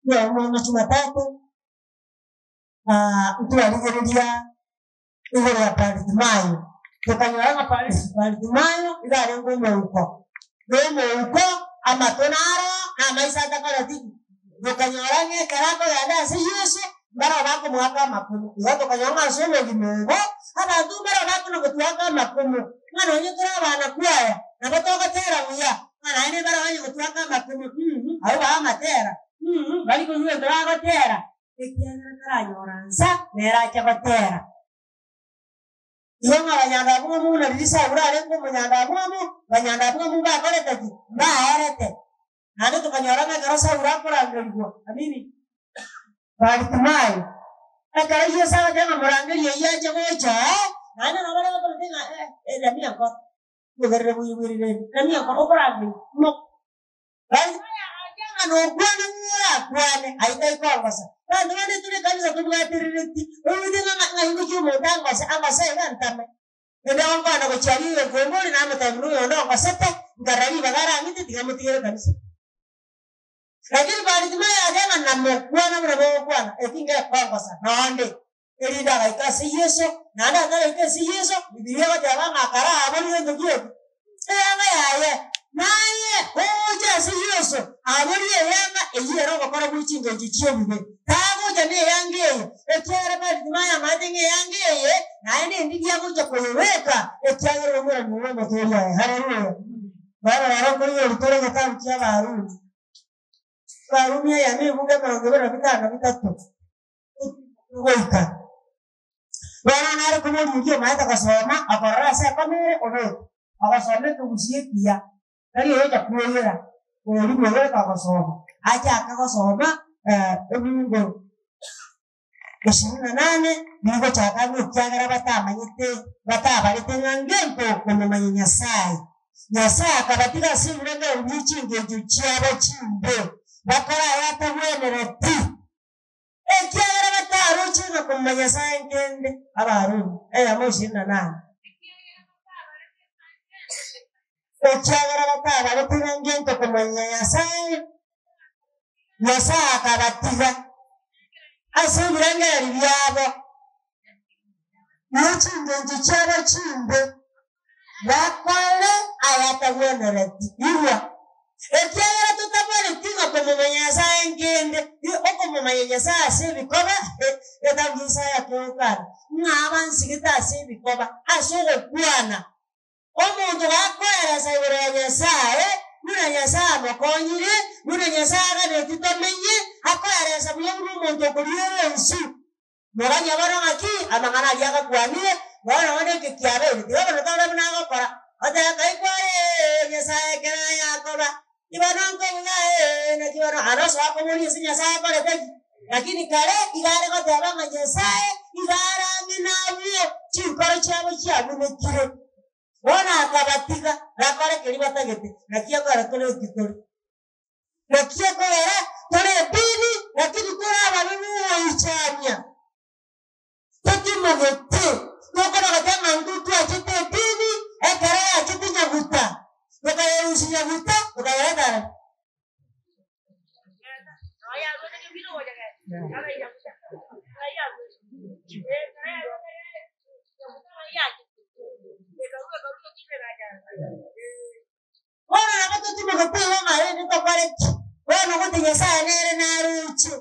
Mbuya mono Jumatatu, ntwarigereria igoro ya Bartimayo, tokanyora ng'a Bar- Bartimayo iga arenge omouko, na omouko amato naro na amaiso atakoreti ki? Tokanyora ng'a ekero akogenda ase Yeso, mbarabwo bakomoaka amakumu. Igo tokanyora ng'a ase obogima obo, abanto mbarabwo bakona gotuaka amakumu, ng'a nonye tore abana kwaya, nabo togotera buya, ng'a naende mbarabwo onye gotuaka amakumu mh, abwo baa amatera mh, bari koigwa egento bagotera, ekiagera taranyora nsa, nere ache gotera. Igo ng'a abanyandamwamu buna riria Saulo arenge omonyandamwamu, abanyandamwamu mbakorete ki? Mbaerete. Naende tokanyora ng'a ekero Saulo akorangerigwa, amini, Baritimayo, ekero Yeso agateba ng'a morangerie oyio ache gocha aa, naende nabo bare bakorete ng'a eh, ramia nkoro, ogerere buya bwererende, ramia nkoro, okorangeria, imoka. Baritimayo agacha ng'a nokwane ng'o orakwane, ayio tai kongosa. Abanto bande tore ekanisa tobwaterereti, oigwete ng'a ng'a ng'ai ngochia omonto angose, angose iga ntame. Ende gokwana gochia aria oyokombe ore namotebia buna oyonde ongosete, nkarora ribaga arang'ite tiga motigere ekanisa. Lakini Baritimayo agateba ng'a namokwana buna mogokwana, eki ngekongosa nonde. Erinde agaika ase Yeso, naende ataraika ase Yeso, Bibilia egoteba ng'a akaraboria gento gioka, eyanga yaye. Naye ogocha ase Yeso, aborie eyanga eyio ere ogokora gwe chingencho chi'ebibe. Tagocha neyanga eye, ekiagera Baritimayo amaete ng'a eyanga eye naende endigia agocha koyebeka, ekiagera omoranio bw'omotoori aye. Haleluya! Bono rero nkoiyoria tore egetabu kia Abarumi. Abarumi eyemo ebuku emerongo ebere na bitano na bitato. Goika. Bono nare koboria oria omanyete gosoma, okorora ase ekomere oboke, ogosoma ekegusii ekiya, tari oyocha kwoyera, oria bwoyerete ogosoma, achake gosoma ebungo ishirini na nane, bigochaka ng'a ekiagera batamanyete batabarete ng'a ngento okomomanya Nyasaye. Nyasaye akabatiga ase ebirengererio bie chingencho chiabo chimbe, bakore ayatagwenereti. Ekiagera bataroche ng'a komomanya Nyasae nkende. Abarumi, eyemo ishirini na nane. Ekiagera batabarete ng'a ngento komomanya Nyasae, Nyasae akabatiga ase ebirengererio biabo ne chingencho chiabo chimbe. Bakore ayatagwenereti. Igwa, ekiagera totabareti ng'a komomanya Nyasae nkende, okomomanya Nyasae ase ebikoba, egetabu gia Isaya kegokana, ng'a abansigete ase ebikoba, ase ogokwana. Omonto gakoeresa igoro ya Nyasae, buna Nyasae amokonyire, buna Nyasae aganetie tomenye, akoeresa buya buna omonto okoriera ensu. Moganye bono ng'aki amang'ana aria agakwanire, bono bono eke kiabeire, tiga bono torore buna agokora. Otebe kai kware ee, Nyasae ekero aye akoba, tibono nkobuga ee, naki bono aro osoa koboria ase Nyasae akorete ki? Lakini kare iga are goteba ng'a Nyasae iga are ang'e nabwo, chinkoro chiabo chiabunekire. Bono akabatiga, bakore keria batagete, naki ekero tore eki tore. Naki ekogera tore edini, lakini tore ababe b'ogoichania, totimogeti, tokona goteba ng'a intwe twachete edini ekero yachete nyaguta, tokayerusia nyaguta, tokayereta are. Bono nabo totimogete igo ng'a rende tokore ki? Bono gose Nyasae nere naroche,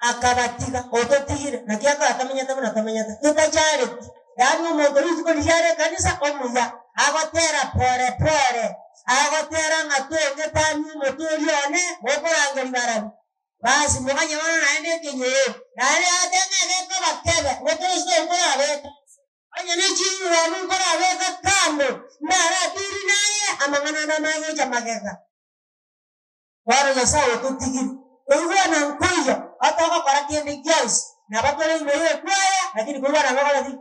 akabatiga, ototigire, naki akora tamenyete buna tomenyete, totachareti. Yaani omonto rituko riria are ekanisa omuya, agotera pore pore, agotera ng'a tong'etanie omote oria one, mokorangeria barabwo. Basi moganye bono naende ekenyoro, naende agateba ng'a egekoba kebe, gotorosie tokorabeka ase. Onye ne ching'wamu nkorabeka kando, ndaratiri naye, amang'ana ande amanye gocha magega. Bono Nyasae ototigire, koigwana nkoiyo, otogokora kende gionsi, nabo tore ime y'okwaya, lakini koigwana ngokora ki?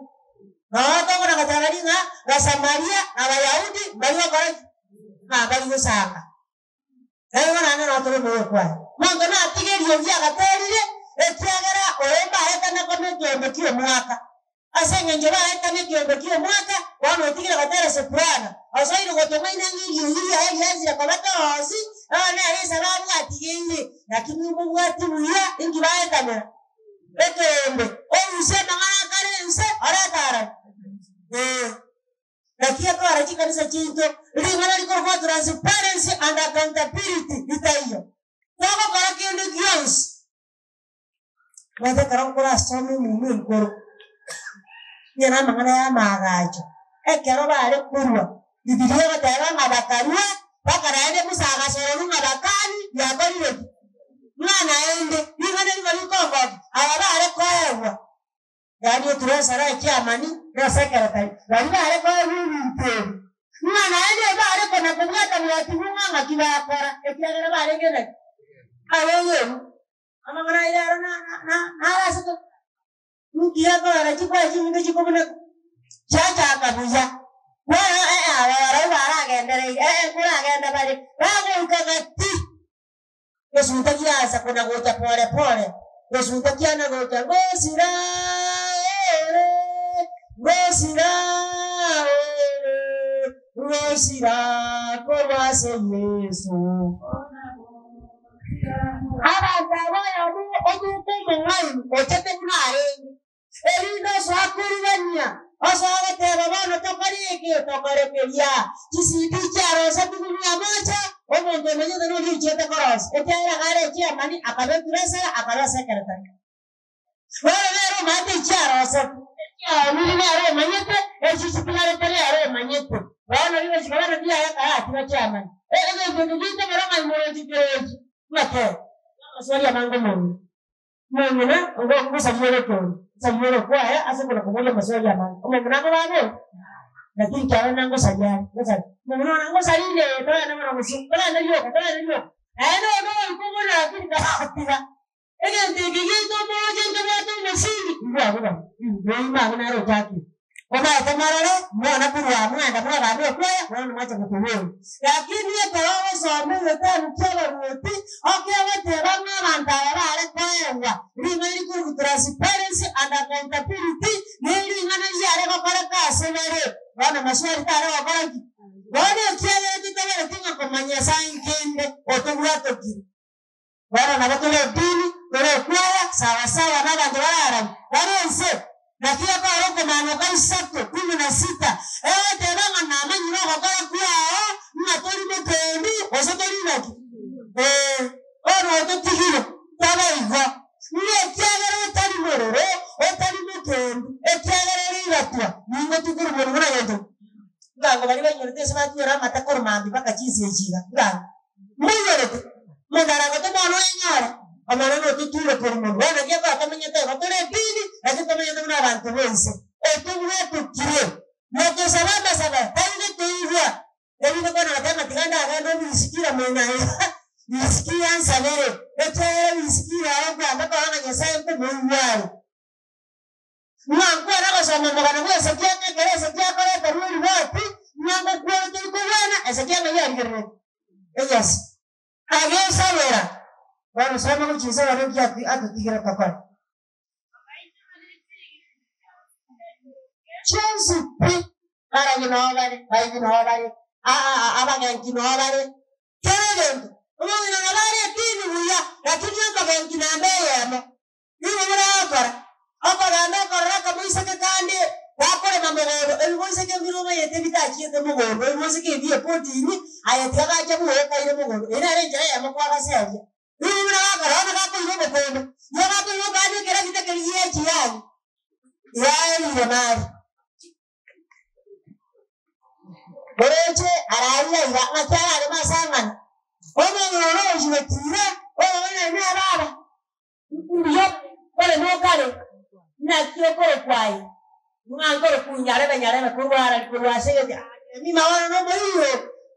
Noo tokona goteba ring'a Basamaria na Abayahudi mbari gokora ki? Ng'a mbari gosanga. Naboigo naende noo tore ime y'okwaya. Monto natige eriogi agaterire, ekiagera oyo mbaetane koma ekeombe ki'omwaka. Ase engencho baetane ekeombe ki'omwaka, bono otigire gotera soprano, osoire gotong'aina ng'a eriogi riaye rianchire koba toonsi, bono nere esababu gatigeire, lakini omobwati buya, inki baetanera? Ekeombe, orusie amang'ana akare ense, orete aroro. Ee. Naki ekora chikanisa chiaito ring'ana rikorokwa transparency and accountability ritaiyo. Togokora kende gionsi. Omanyete ekero nkorasome emuma enkoro, onye na amang'ana ya amaagacho, ekero bare korwa, Bibilia egoteba ng'a bakarua, mpaka naende Musa agasororwa ng'a bakani biakorire ki? Ng'a naende, ring'ana erimo rikongokia, aba bare koegwa, yaani eturesa ekiamani, na esekeretari, baria bare koegwa ebinto ebi, ng'a naende ebare kona kobwata bwati bung'a ng'aki bakora, ekiagera barenge naki? Abegenwa. Amang'ana ayio aro naro ase inki gekorora chikwaya chinyinge chikobuneka, chiachaka buya. Bono ee aba barabwo baragendereire, ee nkoragenda bare, bagoika gati, gesunte giansa kona gocha pore pore, gesunte kiana gocha ngosira ore, ngosira ore, ngosira korwa ase Yeso. Abanto aba oyomo omonto omong'aini ochete buna arenge, erinde osoa korugania, osoa goteba, Bono tokore eke, tokore keria. Chisidi chiarosetigwe buna amache, omonto omanyete noria ochiete korosia, ekiagera iga are echiamani, akaba eturasara, akaba esekeretari. Bono nere omanyete echiarosetigwe, echiaonire nere omanyete, echi chitigarete nere omanyete. Bono rigochika bono riaye karatiga chiamani. Egento eke giaito kero ng'a imorochi kerochi, ng'a kere. Amaswali amange omong'ina. Omong'ina ongo ngosaria ore ekero, nsaria ore okwaya ase okona koboria amaswali amange. Omong'ina akoba abori? Lakini kiagera nangosaria are, ngosaria. Omong'ina one ngosaria inde togende bono gose, togende rioka, togende rioka. Naende onde ogoika obuna lakini karatiga. Egento eke giaito omooche nkebwate omosingi, mbwabo bare, oime abwo nere ochakire. Omanyete morore, mwana korwa aa mwenda mwagambe okwaya, bono mwacha gotoboria. Lakini ekero ogosoma egetabu ki'abaruoti, okegoteba ng'a abanto aba bare koegwa ring'ana rikorokwa transparency and accountability, nering'ana riare gokoreka ase bare. Bono maswali tare gokora ki? Bono ekiagera totabereti ng'a komanya Nyasae nkende, otobwatokire. Bono nabo tore edini, tore ekwaya, sawa sawa nabanto bare arabu, bare ense. Naki ekore okomanoka isato, kumi na sita, egoteba ng'a namanyire ogokora kwao, ng'a tori mokendu, gose tori naki? Ee, bono ototigire, taba igo, ng'a ekiagera otari mororo, otari mokendu, ekiagera ore igatwa, nigo tokorwa buna gento ki? Ngango baria bainyorete ase batunyora amate korwa mambia mpaka chinsa echi iga, ngango. Moiyorete, omonto aragote bono oyenyore, Omonene ototure korwa monwe. Bono naki ekero tomenyete igo tore edini, lakini tomenyete buna abanto b'ense. Otobwatokire, na tosaba amasabo, tari gotoigwa. Erinde bono agateba ng'a tiga ndagende obisikire moino aye, bisikire ansabere, ekiagera bisikire aye nkwamba korora ng'a Nyasae nkomoigwa are. Ng'a nkwane gosoma omogano bw'Hezekia ng'a ekero Hezekia akoreterwa eriboti, ng'a ngokwana tori kogwana, Hezekia ng'ai arigereretie? Eyasi. Agesabera. Bono soma gochia inse orore nki atotigire tokore. Chionsi pi, barabwo noo bare, baibi noo bare, abagenki noo bare, kera egento. Omong'ina nabo are edini buya, lakini omogenki namba eyemo. Nigo boragokora okogenda okorora akamoiseke kande gakorema mogondo, ebimoiseke mbire omanyete bitachiete mogondo, ebimoiseke ebi bi'epotini, aye tiga gacha bwoye kaire mogondo. Eyio nere enchera eyemo kwagaseria. Nigo buna gakora bono gakoira obokombe, nigo gakoira okande ekeragita keria gie chiyani, yaerire mari. Oroche araaria iga, ng'aki arareme ase ang'ana? Omong'ina one ogochia gotiira, oyomo naende nababa. Mbuya ore nokare, naki okorokwa aye? Ng'a nkorokwa nyarebe nyarebe korwa arari korwa ase egeti Emima bono nomoiyo,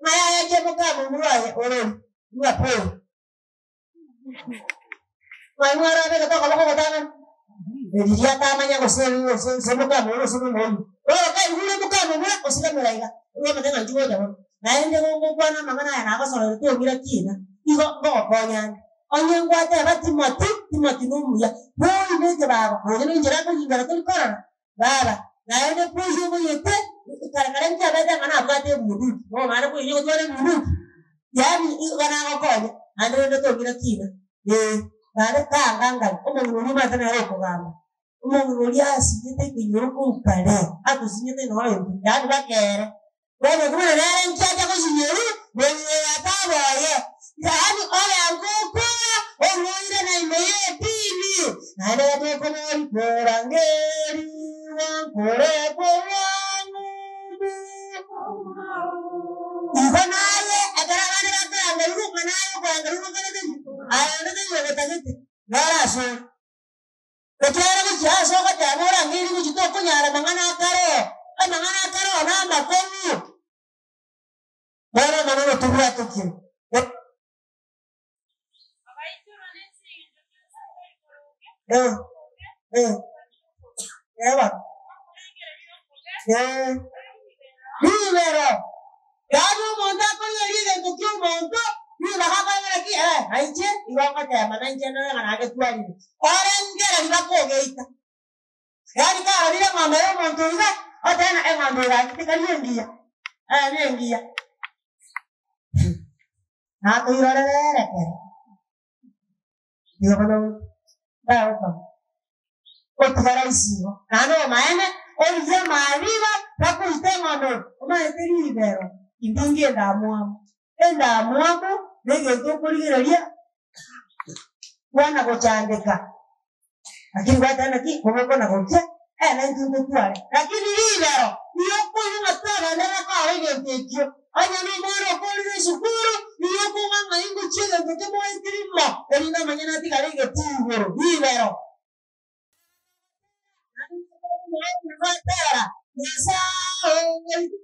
ng'a yaya chemoka momura oye orori, ng'a pori. Ng'ai mwarabegete okoboko ogotang'ani? Riria atamanya gose gose gose moka momura gose nomoiyo. Bono kaigure moka momura, osigamera iga, omanyete ng'a inchuo gocha bono. Naende gokwana amang'ana aya nagosorire tong'ira kina, igo ngogokonya ande. Onye ngwateba Timoti, Timoti nomuya, boina ekebago, nonya nenchera akogingera tori korora, baba, naende boyio omoyete, kare kare nkiabete ng'a nabwate ebunduki, nomanye koinya gotwara ebunduki, yaani igo nagokonya. Naende rende tong'ina kina, ee, naende tangangani, omong'ina oria omanyete nere okogamba. Omong'ina oria asinyete ekenyoro korwa kare, atosinyete nonye intwe, yaani bakere. Bono buna nere nkiacha gosinyeru, mong'ina oyo ataboye, yaani obe ngokwa orwaire na ime y'edini, naende gatokoboria korangerigwa nkore korwa ng'umbu. Igo naye ekero abande bakorangerigwa, ng'a naye okorangerigwa gokorete ki? Aye onde taiyo ogotagete, noro asore. Ekiagera gochia ase ogoteba orangeirie gochia tokonyara amang'ana akaroo, amang'ana akaroo namakong'u. Bono Omonene tobwate kire. Eh, eh, eba, eh, ribero. Yaani omonto akorigereria egento kia omonto, ribaga akoegera ki? Eh, nainche igo ngotema, nainche ndore ng'a nagetwarire. Orengereria bakogeita. Yaani karorire eng'ombe ya omonto iga, otebe ng'a eng'ombe eye gaki tikari engiya, eh nengiya. Natoirorere ere kere. Igo bono ndagokama. Otigara isigo, naende omaene, origie amariba bakoita eng'ombe eye, omanyete ribero, indingi endamwamu. Endamwamu negento okorigereria kwana gochandeka, lakini gwateba naki koba okona gokia, eh naintwe ntotware. Lakini ribero ri'okoigwa ng'a twagenderera kore egento ekio, onye na omwana okorire esukuru, nigo okong'a ng'a ingochia egento kemoetiri mo, erinde omonyene atigare egetii igoro, ribero. Gwatera, Nyasae oito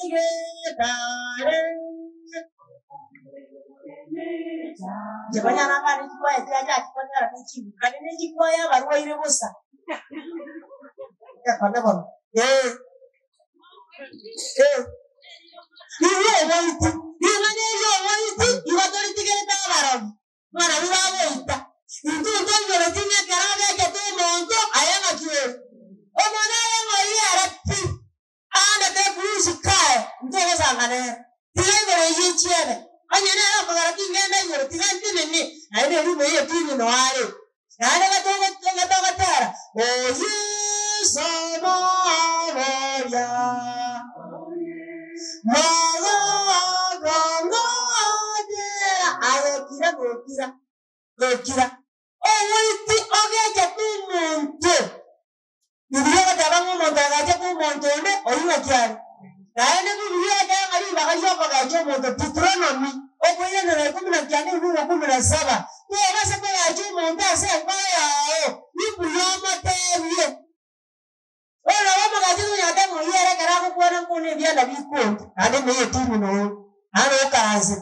nigetare. Inche konya nabare chikwaya chiacha chikonyora ne chinguru, naende ne chikwaya abarwaire bosa. Ekone bono, eh, eh. Riria oboiti, ring'ana erio oboiti, igo toritigerete abarogi. Ng'a nabwo bagoita. Intwe ntoiboreti ng'a ekero agechete omonto, aye ng'aki ore? Omonto aye ng'a oyio ere pi, aandete ekurusi kaye, ntogosanga nere. Tiga igoro eyio echiebe. Onye nere okogera tingenda igoro, tiga ntenene, naende erumu eyio etini noo are. Naende gatogotera, O Yeso Omoboria, Mogokongochera, aye kira gokira, gokira, ogoiti ogechete omonto. Bibilia egoteba ng'a omonto agechete omonto onde, oyio ng'aki are? Naende Bibilia egoteba ng'a ribaga ri'okogecha omonto, Deuteronomy, okoiranera ikomi na kianda ebibugu kumi na saba, tobasa kogecha omonto ase enkoro yao, imbuya omotebie. Bono nabo omogechi tonyara goteba ng'a oyio ere ekero agokwana nkone ebianda bikonde, naende ime y'etini noo, naende okaranse.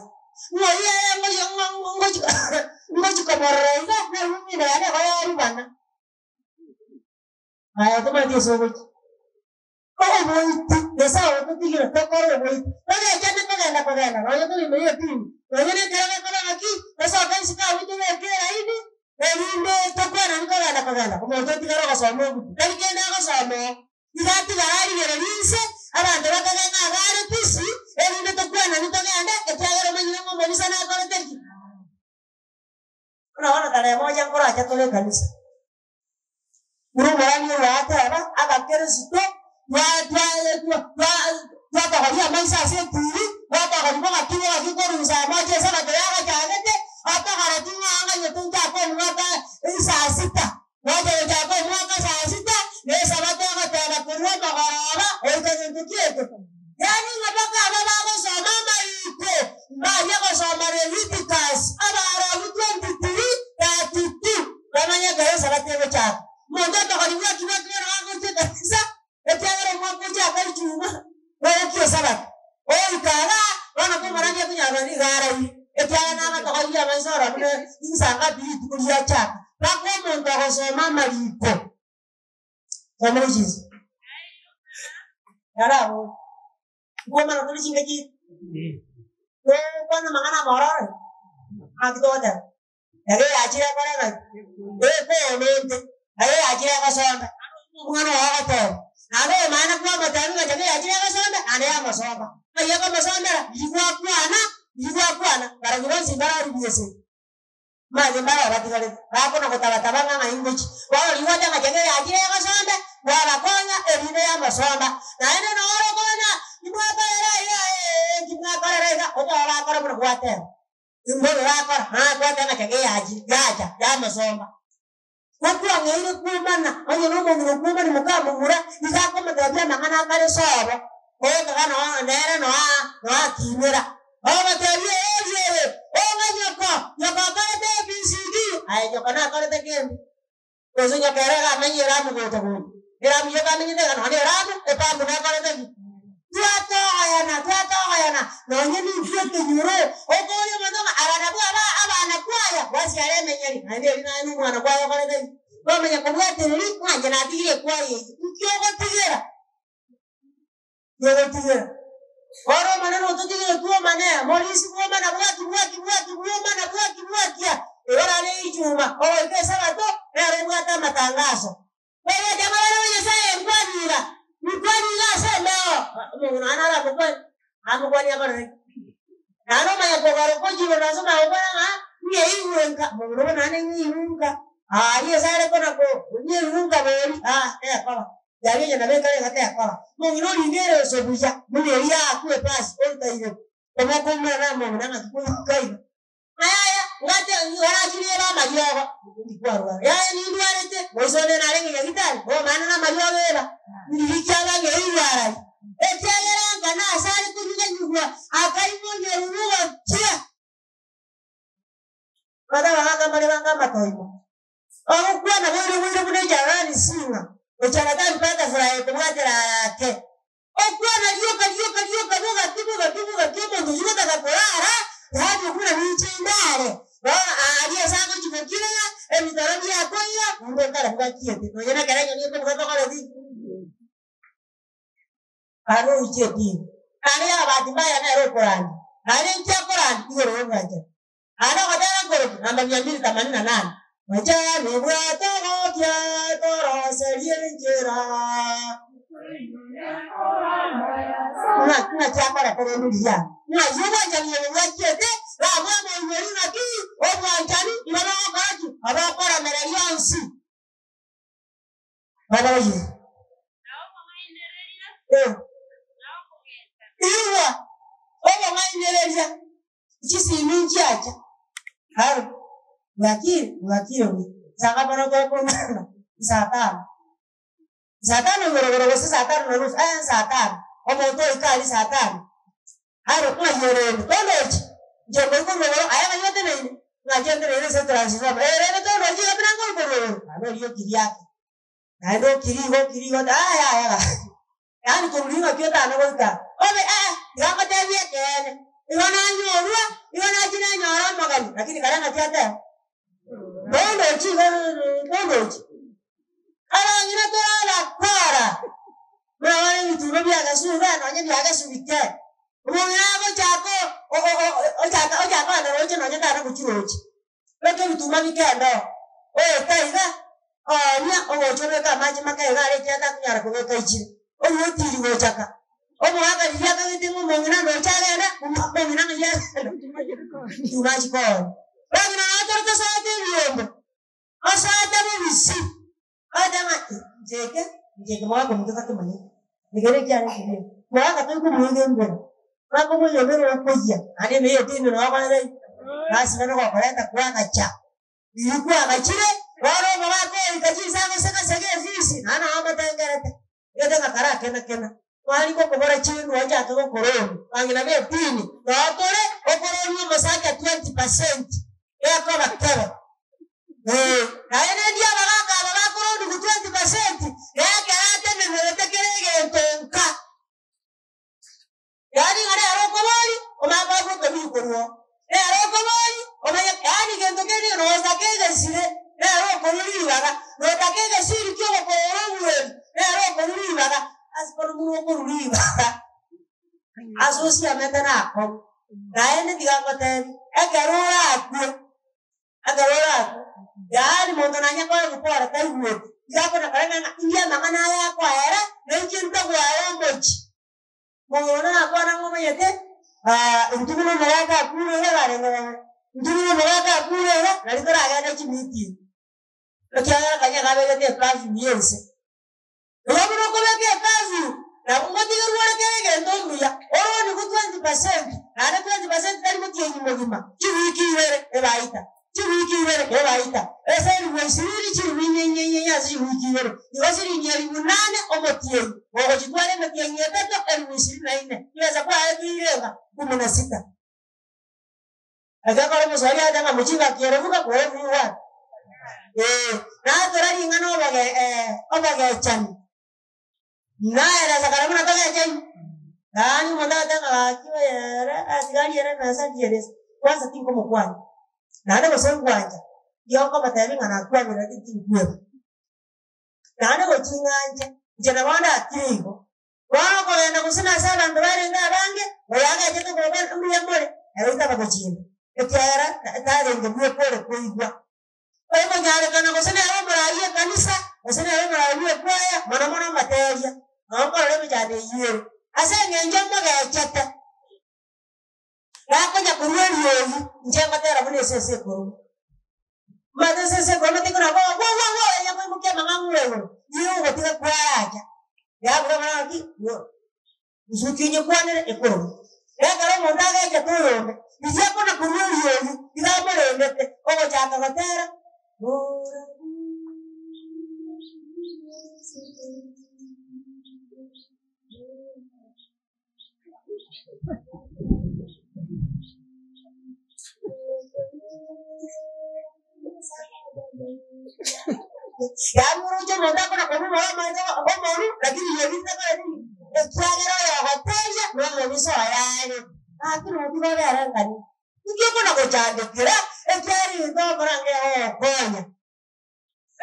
Ng'a oyio ere ngochi ngochi ngochi komorora iga, naigwe ng'a enda yane igo yarubana. Aye tomanyeti ase ogochia. Oboiti, Nyasae ototigire tokore oboiti. Togechane kogenda kogenda, nonya tore ime y'etini, nonya nekero gekoba ng'aki, tosoke isiko abwo tobeke eraini, erinde tokwanani kogenda kogenda. Omonto otigare ogosoma obuku, tari kende agosoma oo, iga atigare arigererie inse, abanto bakage ng'a iga are busy, erinde tokwanani togende, ekiagera omanyire ng'a omobisa nakorete ki? Buna bono tarehe moja nkoracha tore ekanisa. Buna omorani oyo ateba, Abakeresito twatogoria amaiso ase etibi, gwatogoria bogaki bogaki korwa insaa moja esabato yagachagete, otogoreti ng'a ong'anyete nchake omwaka isaa sita, gwacha gochaka omwaka saa sita, na esabato egoteba korwa omogoroba goika gento ki eke. Yaani ng'a mpaka aba bagosoma amariko mbaria gosoma Leviticus, Abaarabu 23:32, bamanye ekero esabato egochaka. Omonto otogori bwaki bwaki bono gagochia ekanisa, ekiagera omwaka ochaka echuma, bogokia esabato. Oika igaa, bono komorania akonyora nonye nigo araire, ekiagera nagatogoirie amaiso oro buna insa ngapi rituko riachaka. Mpaka omonto ogosoma amariko. Soma gochia inse. Yarabori, nkomana tore chingaki tokwana amang'ana amororo, ng'aki togoteba, ege yachire ekore ng'aki, ekoonente, ege yachire egosombe, omwana ogo ogoteba, naende oyomaene kwamotebia ng'a chage yachire egosombe, naende yamosomba, ng'ai ekomosombera, riria gwakwana. Riria gwakwana, barabwo bonsi mbararubie esegi. Manye mbare abatigarete, bakona gotaba-taba ng'a ng'ai ngochia. Bono riria gwateba ng'a chege yachire egosombe, kwabakonya erinde yamosomba. Naende noro okona, Timwakorera iga, ee, ntimwakorera iga, okaba bakora buna gwateba. Mbobe bakora, naye kwateba ng'a chege yachire, yacha, yamosomba. Gokwang'eire kwomana, onye nomong'ina okwomani mokamomura, iga akomotebia amang'ana akare sobo, ogokaga noo nere noa noakinera. Ogotebia eeri eye, Ong'e nyoko, nyoko akorete ABCD, aye nyoko nakorete kende. Gose nyoko ere iga amenye eramu gocha gocha, eramu yoka amenyete iga nonya eramu, epampu nakorete ki? Twatogoyana, twatogoyana, nonye nintwe ekenyoro, okoria omonto ng'a aba nabwo aba abana kwaya, gwasiara emenyeri, naende erio naye nomwana kwaye okorete ki? Kwamanya kobwatereri ng'a inche natigire ekwaya eye, inki ogotigera? Inki ogotigera? Bono Omonene ototigire twomane, morisi bwomana bwaki bwaki bwaki bwomana bwaki bwakia, igo rane ichuma, ogoika esabato, nere obwate amatangaso. Kogocha amabera o Nyasae nkwani iga, nkwani iga ase embeo. Omonto nonya naramokwane, aramokwanie akorere ki? Naende omanye kogaruka ochia igoro ase omanye gokwana ng'a ng'eigwe nka, omonto obo naende ng'eigwe nka, aria ase are kona ko ng'eigwe nka bori aa tekoba. Yaria onye nabo ekare iga tekoba. Omong'ina oringe ereso buya, buna eria yaakwa epasi, oruta igoro, omokoumera na omong'ina ng'aki koruka iga. Yaya, ngate orachire ebe amariogo, ndikwarwara. Yaya, nindwarete, moiso onde narenge nyagitari, omana namariogo eba, ndiri kiaba ng'eirwe arari. Ekiagera nka nase are konyuganyugwa, akaimonya orurugo kia. Bata abagaka mbare bange amatoima, bagokwana boire boire buna echarani sing'a, echara tari butterfly ekobwatera ake. Okwana rioka rioka rioka bogaki bogaki bogaki omonto oyio gotaka korara, yaani okure ninche indare. Bono aaria ase agochia gokirera, ebitoro biakoiga, naende okare bogakiete, nonya na ekero enyoni ekobuga tokoreti ki? Naende oiche edini. Naende ya bahati mbaya nere okorandia, naende inki akorandia? Igoro y'obwanchani. Naende ogotera nkorokia namba mia mbili themanini na nane, Bwanchani bwatogokia toroserie enchera. Ng'a ng'aki akorete rende riria? Ng'ai obwanchani obo bwachiete? Bamwe omoinyori ng'aki obwanchani igo bogokora ki? Obokoremereria onsi. Bono oye. Eh. Igwa obong'ainereria. Chisimi nchiacha, aro, bwakire, bwakire buya, saa bono tokomana, saa tano, saa tano igoro igoro gose saa tano na nusu, eh saa tano, omonto oika aria saa tano, aro ng'ai orende, tondochi, inche ngoika korwa igoro, aye ng'ai oteneine, ng'a inche nteneine ase etransformer, eh rende tondochi iga buna nkoika korwa igoro, naende oria okiri ake, naende okiri igo okiri igo, aya yaya gaki. Yaani korwa ring'aki otana goika obe ee, tiga ngotebie ekeene, igo nanyorwa, igo nachia nanyora omogeni, lakini kare ng'aki ateba, tondochi igo tondochi. Abang'ina tore abakora, buna bono ebituba biagesure nonye biagesubike, omong'ina agochaka o- o- o- ochaka ochaka kogenda roche nonye tana gochia roche. Beka ebituma bike endoo, oete iga, oonia ogocha obeke amache make iga are ekiagera takonyara kobeka ichire. Oyio otiri gochaka. Omogaka riria akagete ng'a omong'ina ndoche agende, omong'ina ng'ai agenda? Bituma achie koonia. Bang'ina nabo tore tosoete ebiombe, osoete bobisi, ogoteba ng'a inche eke, inche eke mogaka ominto takemanyeti, eke nekiane ekibe. Mogaka tori komoiga embere, mogaka omoiga embere okoyia, naende ime y'etini noo okorete ki? Lasima nogokoreta kwagacha. Riria kwagachire, bono omogaka oika chinsa agosega-sega efisi, naende noo amotengerete, egete ng'a karakena-kena. Kwari gokobora chinwe ochake gokoroni, bang'ina b'etini, noo tore okoroni omosacha 20%, gekoba kebe. Ee, naende ndi abagaka aba bakoronigwa 20%, na ekero atenenerete kera egento nka. Yaani ng'a nere okobori, omanye koegwa ekebuyu korwa oo. Nere okobori, omanye yaani gento kende notake egesire, nere okorwa ribaga, notake egesiri kia ogokoora obueri, nere okorwa ribaga. Ase bono buna okorwa ribaga, ase osiamete nakong'u. Naende tiga ngotebi, ekero orakwe, ekero orakwe, yaani monto nanye koegwa pore taigweti, iga akona kore ng'a ng'a inki amang'ana aya akoera, na inche ntagwaye omochie. Mono nakwana ng'a omanyete. Intwe buna omogaka akure iga barenge bobe, intwe buna omogaka akure iga, nari toragende chimeeting, ekiagera kanya iga abegete ecurfew ya ense. Igo buna okobeka ecurfew, nabo ngotigerwa ore kera egento mbuya, oroniwu 20%, naende 20% tari motienyi mogima, chiwiki ibere ebaita. Chiwiki ibere ebaita ase elifu ishirini chilifu inye inye inye inye ase chiwiki ibere, igo siringi elifu nane omotienyi, gogochitwara emetienyi etato elifu ishirini na ine, chibesa kwaeteire iga kumi na sita. Ekero kore omoswahili agoteba ng'a mjinga akierevuka mwerevu yu wapi? Ee, natora ring'ana oboge obogechani, naeresa kare buna togechaine, yaani omonto agoteba ng'a gaki oyo ere tiga ariere emesa ndiere ase, kwanza tinkomokwania, naende gose ngwancha, igo nkomotebia ng'a nakwanire lakini tinkweba. Naende gochia ng'anche, inche nabo ndakire igo, bono okogenda gose nase abanto barenge abange, oyo agechete okobua mbuya more, ere oitaba gochinda, ekiagera tarenge bweka ore koigwa. Okonyarekana gose nere omoraai ekanisa, gose nere omoraai bw'ekwaya, mono mono amateria, nabo nkorora emechando eyio ere, ase eng'encho mogechete. Nakonya korwa eriogi, inche ngotera buna esese ekoroma. Omanyete esese ekoroma tekona koba wo wo wo enya koimokia amang'ang'ura igoro, igo ogotiga kwaracha, yabura buna ng'aki wo. Nsuki onyekwanere ekoroma. Ekero omonto agechete oyonde, riria akona korua eriogi, iga amorendete, ogochaka gotera, Yaani oroche omonto akona korua omoro omanyete omoru, lakini riogi ritakora nini? Ekiagera oyogoteria nomobisa oye are. Lakini otiga obere ngani? Inki okona gochandekera? Ekiagera egento ogokora ngegogokonya.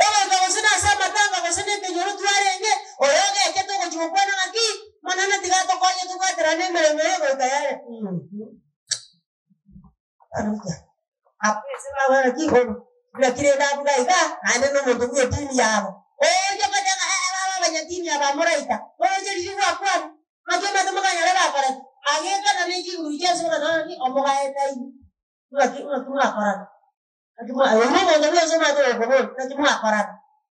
Ogoika gose nase amatanga gose nekenyoro twarenge, oyo ogechete ogochia gokwana ng'aki, Omonene tiga atokonye tobwaterane emeremo eye goika yare. Abwo ase bagokora naki bono, naki rende abwo iga iga, naende nomonto bw'edini yabo. Oria ogoteba ng'a ee baba abanyadini aba moraita, oroche riria gwakwana, naki omanyete mokanyora bakorete? Agekana ne chinguru chionsi bagateba ng'aki omogaetaini, ng'aki ng'aki mwakorana. Naki mwa oyio omonto bwensi omanyete ogokoboria, naki mwakorana?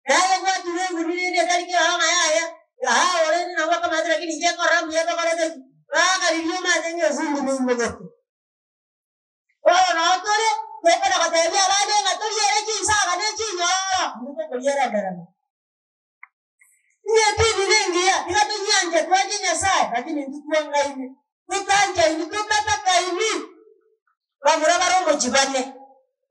Naye gwatura eguni rende etari keroo ng'a yaya, aa orende nabo bakamanyete lakini inche nkorora mbuya tokorete ki? Bakarigia omanyete ng'a efundi neimogete. Bono noo tore, tokona gotebia abande ng'a toriere chinsaga ne chinyororo, intwe tokoriera enderema. Ng'a edini nengiya, tiga tonyianche twanche Nyasae, lakini intwe twangaine, totanchaini, totatakaini. Bamura bare omochie bane,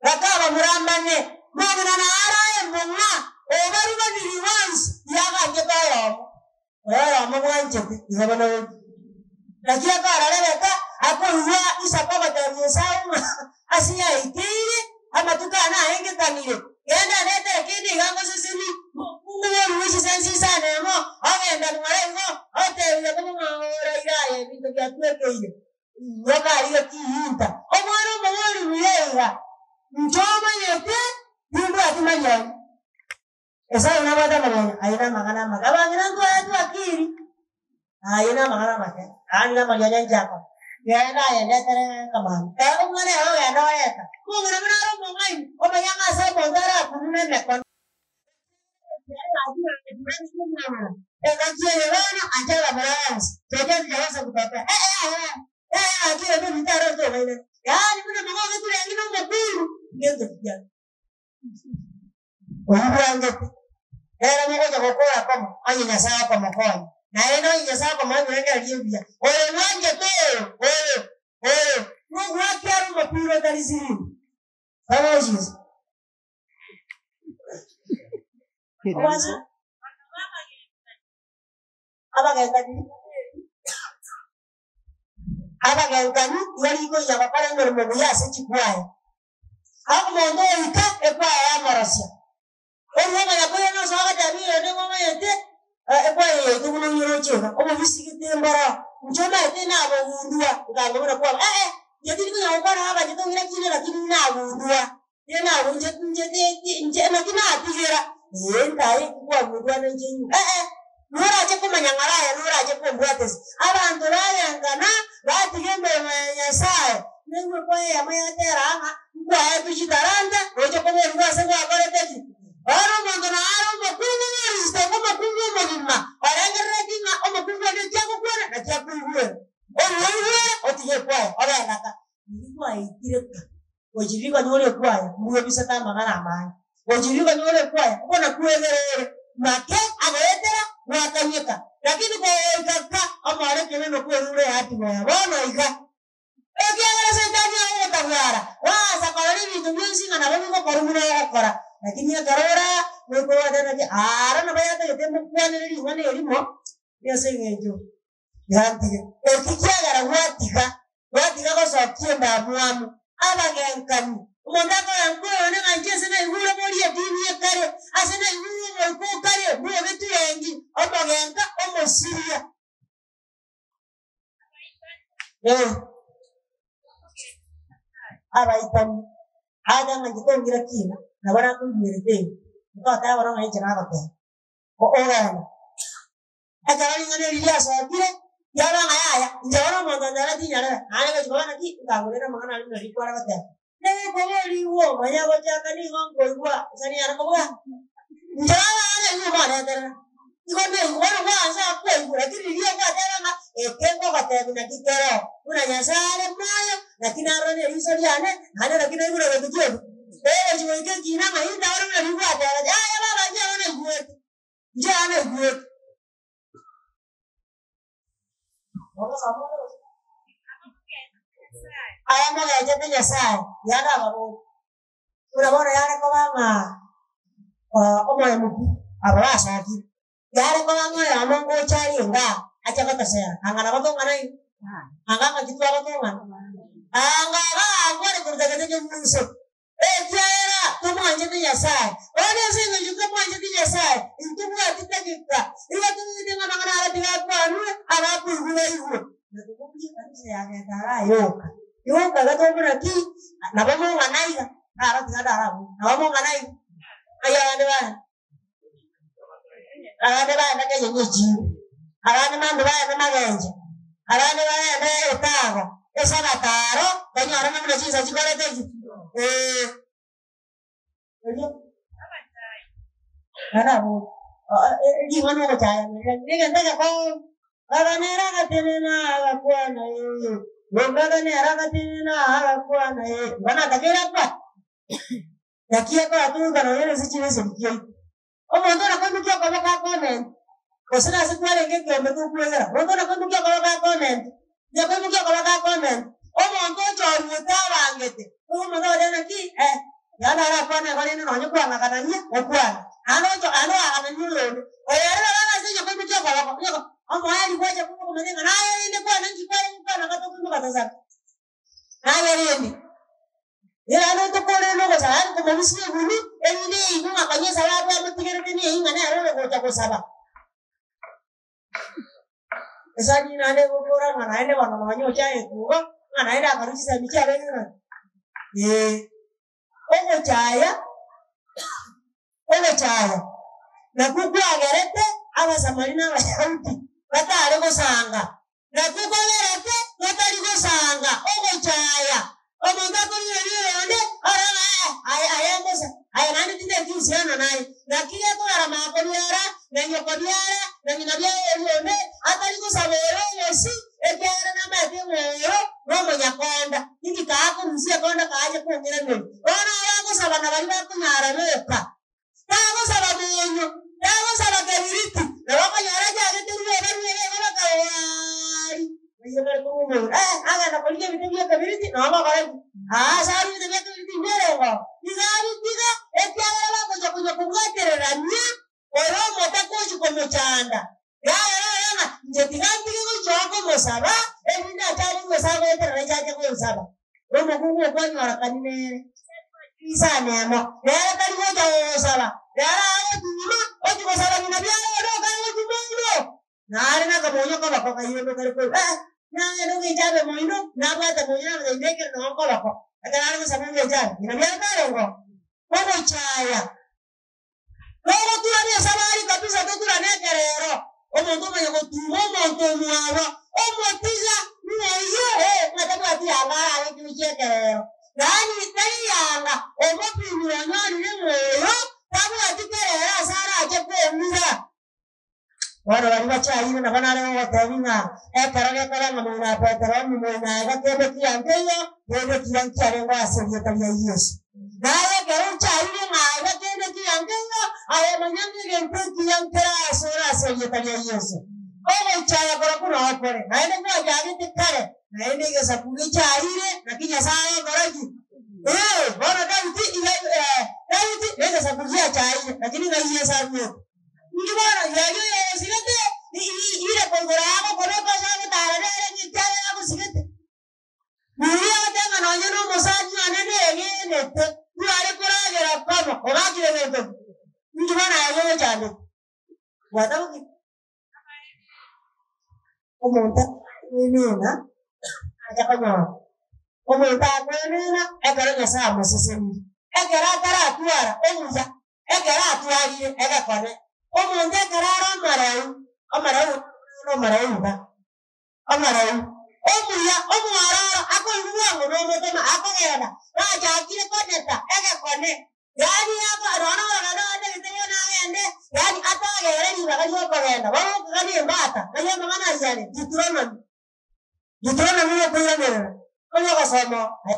bakabamura mbane, mong'ina na arae embong'a, obarubanirie bonsi, yaganchete oyomo. Oyo oyomo bwanchete, igo bono oria. Naki akora Rebeka akoigwa Isaka ogotebia Esau ng'a ase yaikeire, amatuko ane aengekanire, genda ndetere kende iga ngosesenie. Omokungu bw'orure chisense isano emo, ogenda mware igo, otebia Yakobo ng'a oraire aye ebinto biatwekeire, nyoka aria tiinta. Omwana omobori buya iga, inche omanyete timbwati marionya. Esau nabwate amang'ana, aye namang'ana amake. Abang'ina ntwaye twakiri, aye namang'ana amake, aande namarionya inche akore. Genda aye ndetere ekamani. Ere omwana ere ogenda oreta. Omong'ina buna are omong'aini, omanya ng'a ase omonto arakunune emekono. Engaki eye bono ancha abamura bonsi, tocheti Jehoshafu goteba, Eh, eh, eh, eh, gaki oyo nomonto are otong'ainete. Yaani buna mogogo turenge nomokungu, ngento kiane. Oyio bwangete, nere mogocha gokora komo, onye Nyasae okomokonya. Naende onye Nyasae okomoa ebirengererio ebiya, oyo bwanchete oyo, oyo, oyo, nogwaki are omopira otari siringi. Bagochisa. Ogwansa? Abagenkani Abagenkani igo rikoinya gokora emeremo buya ase chikwaya. Omonto oika ekwaya yamorosia. Orue omanya koirana ase ogotebi oyonde ng'a omanyete ekwaya eye yaito buna onyoroche iga, obobisi gete mboro. Inche omanyete nabogundua, nkaanga buna kwaba ee, inche tindi konya gokwana nabachete ong'ira kinde lakini nagundua, inche nabu inche inche ti inche naki natigera, ee ntaye eki kwagundua na inche nyuma ee. Norache komanya ng'ara aye norache kombwatisia. Abanto bagenkana, batiga emeremo ya Nyasae. Naigwe kwa eyemo yatera ng'a nkwaetwe chitalanta, noche koborigwa ase gwakorete ki? Bono omonto nare omokungu bw'orisito, omokungu omogima, orengereretie ng'a omokungu onde eki agokwana naki akoigwera. Omoigwere, otige ekwaya, ogenda ka. Riria gwaitire ka, gochia riria okanyora ekwaya, mbuya obisete amang'ana amange. Gochia riria okanyora ekwaya, mbuna kwegera ore, make agoetera gwakanyeka. Lakini kogoika ka, omore ekebe nokwerure ehatima bono iga. Ekiagera Saitani agogotabwara, gwaansa korora ebinto bionsi ng'a nabo bigokorwa buna ogokora. Lakini ekero ore aa, goika ogoteba naki, Aaro nabo yatagete mbokwanere ring'ana erimo, ase eng'encho yantige. Eki kiagera gwatiga, gwatiga gosokia endamwamu, abagenkani. Omonto akogenka oyone ng'a inche ase naigure boria edini ekare, ase naigure omoika okare, mbobe turengi, omogenka, omosiria. Eh. Abaitani, acha ng'a inche tongira kina, nabo nakoigwerete iga, nkoteba bono ng'a inche nagoteba, ogenda. Ekero ring'ana eri riasokire, riaba ng'a yaya, inche bono omonto onyore tinyarebe, naende gochia koba naki, nkagorera amang'ana aria buna rikware goteba. Nekoborigwa omanye gochaka nigo nkoigwa ase ninyare kobua. Inche baba naigwe moreterera, igo naigwa bono gwansa koigwa lakini riria ogwateba ng'a eke ngogotebia naki kero, buna Nyasae are moyo, naki narora ne eriso riane, naende naki naigure gento kioka. Ogochi goika ekina ng'a intaore buna riria gwateba, yaya baba inche bono naigwete, inche bono naigwete. Aya mogechete Nyasae, yare ababoria, buna bono yare koba ng'a omoyo pi, aba basokire, yare koba ng'a oyomo ngocha arenge aa, ache gotosera, anga nabo tong'ana iga? Anga ng'aki twagotong'ana? Anga iga abwo koruta gete keng'uso. Ekiagera tomwanchete Nyasae. Bono ase engencho tomwancheti Nyasae, intobwati dakika igo tobwate ng'a amang'ana aya tiga akwanwe, abakoigwa baigwe. Na tokobugia ekanisa yagenda ara yoka. Yoka iga tobuna ki? Nabo mong'ana iga, naro tiga ndarabugie, nabo mong'ana iga. Ng'ai abande baye? Abande baende kenyenya echiiro, abande mambia baende magenche, abande baende etago, esabato aro, tonyore ng'a buna chinsa chikorete ki? Ee. Erio naende abwo ring'ana ogochaya negento egekong'u, baba nere agatenena agakwana ee, baba nere agatenena agakwana ee, igo natakeire akwane. Naki ekoyaturuka nonya nase chibeseni chiaito. Omonto orakoimokia okoboko akomente, gose nase kwarenge ekeombe tokwegera, omonto orakoimokia okoboko akomente, nyakoimokia okoboko akomente, omonto ochoruete abangete, nigo omonto agoteba naki eh, yaani arakwane igo rende nonye kwang'akanania, okwane, naende ocho naende oakananie oyonde, oyo ere nabo agase nyakoimokia okoboko, nyako omoerio gwacha komanya ng'a naye rende kwana nki kware gokwana gatokoimoka tosabe. Naye rende, erande tokorere nogosaba, yaani komorusia eburu, erinde yaigwe ng'a konya esababu amotigerete neyio ng'a nere ore gocha gosaba. Esani naende egokora ng'a naende bono nonye ochaye kugo, ng'a naende akarwa chisemi chiabeire ng'a eh. Ogochaya, ogochaya nakwo kwagerete Abasamari na Abayahudi batare gosanga. Nakwo kwagerete batari gosanga ogochaya. Omonto akorigereria oyonde, orore ng'a ee, aye aye mbosa, aye naende tindeti uhusiano naye. Naki gekogera makobiara, na nyokobiara, na ng'ina biara oria onde, atari gosaba oyo obosi, ekiagera namaete ng'a oyo nomonyakonda. Inki kaakorusia ekonda kaache kong'iraneria? Bono abagosaba nabaria bakonyara boka. Tagosaba monyo, tagosaba kebiriti, nabo okonyora achagete rwoba rwoba igo bakawaari. Oyio kare korwa omogondo, eh, agenda korigia ebite bia ekebiriti, nabo bakora ki? Aa, ase aria ebite bia ekebiriti mbiarengeo. Iga abitiga, ekiagera bagocha konya kobwatererania oyo omotaka ochia komochanda. Yaya rora ng'a inche tiga ntige gochia oo komosaba, erinde ache aborwe ase agoeterera inche ache gonsaba. Omokungu okwanyora kani nere isano emo, nere tari gocha gogosaba, nere agotuma ochia gosaba ng'ina biara onde okare gotuma oino. Nare nakamonyo koboko kaiyonde kare korwa eh, nagenda ogecha abe moino, nabwate moino namotebi mbekere noo koboko, ekero are gosaba ogecha abe, ng'ina biara tarenge oo. Ogochaya. Togoturana esabari kabisa toturane ekerero. Omonto omanya gotuma omonto omwabo, omotiga ng'a oyio ee ng'a tabwati yanga arabeke gochia ekerero. Yaani tari yanga, omopimire onyorire ng'a oyo tabwati kerero ase arache koumira. Bono baria bachaire nabo nare gogotebia ng'a ekero gekoba ng'a moino a Peteromi moino aiga kende kiya nkeiyo, kende kiya nkiarengeo ase erieta ria Yeso. Naye ekero ochaire ng'a aiga kende kiya nkeiyo, aye manya ng'a egento ekiya nkere asore ase erieta ria Yeso. Ogochaya korokwo nokore, naende gwachagete kare, naende egesaku gechaire, naki Nyasae agokora ki? Ee, bono Daudi iga Daudi negesaku giachaire, lakini ng'ai Yeso aruete? Inki bono riaria oyogosigete ire koigora agokobeka ase ogotara nere ng'iki aye agosigete? Riria agoteba ng'a nonye nomosani one negenete, tware koragera komo, ogakire gento ki? Inki bono aye ogochandete? Gwatabokire? Omonto akwenena acha konyora, omonto akwenena ekero Nyasae amosesenirie, ekero ataratwara omuya, ekero atwarire egekone. Omonto ekero are omoreu, omoreu buna omoreu iga, omoreu, omuya, omwororo, akoigwa bwango na omotoma akogenda, bachakire koneta egekone, yaani ako nonya orogendo atagete bono agende, yaani atagere ribaga riokogenda, bono okogania embata, ng'ai amang'ana ayio are? Deuteronomy. Deuteronomy gokoiranerera, onye ogosoma oo,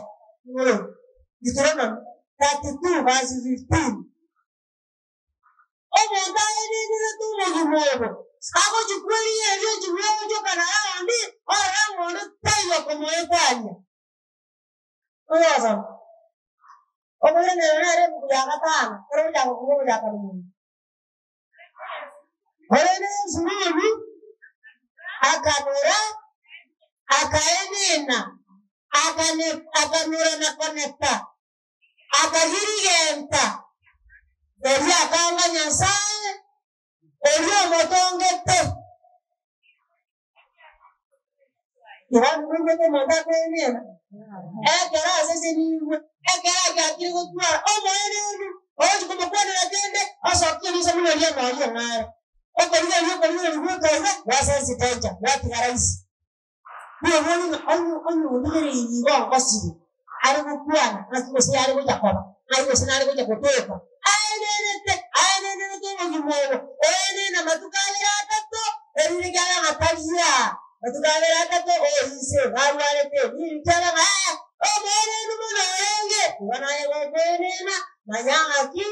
Deuteronomy 32 verse 15. Omonto aenenderete obogima obo, agochia kwerigereria ochia bwogochoka na raundi, orore ng'a onde taiyo komoetania. Oyosoma, okoiraneria nere ebuku ya gatano, ekero ogochaka korwa ogochaka rogoro. Korende Yesuruni akanora, akaenena, akanora na koneta, akagirigenta, erio akanga Nyasae oria omotongete. Igo nigo omonto akoenena ekero asesenigwe, ekero achakire gotwara omoenenu, ogochia komokwanera kende, osokie riso buna ri'omoerio ong'are. Okorigereria okorigereria gwoka iga, gwasense danger, gwatiga rahisi. Bwebori ng'a onye onye ondigereirie igo ongosire, are gokwana ng'aki gose yare gocha koba, ng'ai gose nare gocha gotoka. Aenenete, aenenerete obogima obo, oenene amatuko abere atato, erinde kiaba ng'a tari aa, matuko abere atato, oo inse barwarete, nini kiaba ng'a ee, omoenenu mono orenge, igo naye gokoenena, manya ng'aki,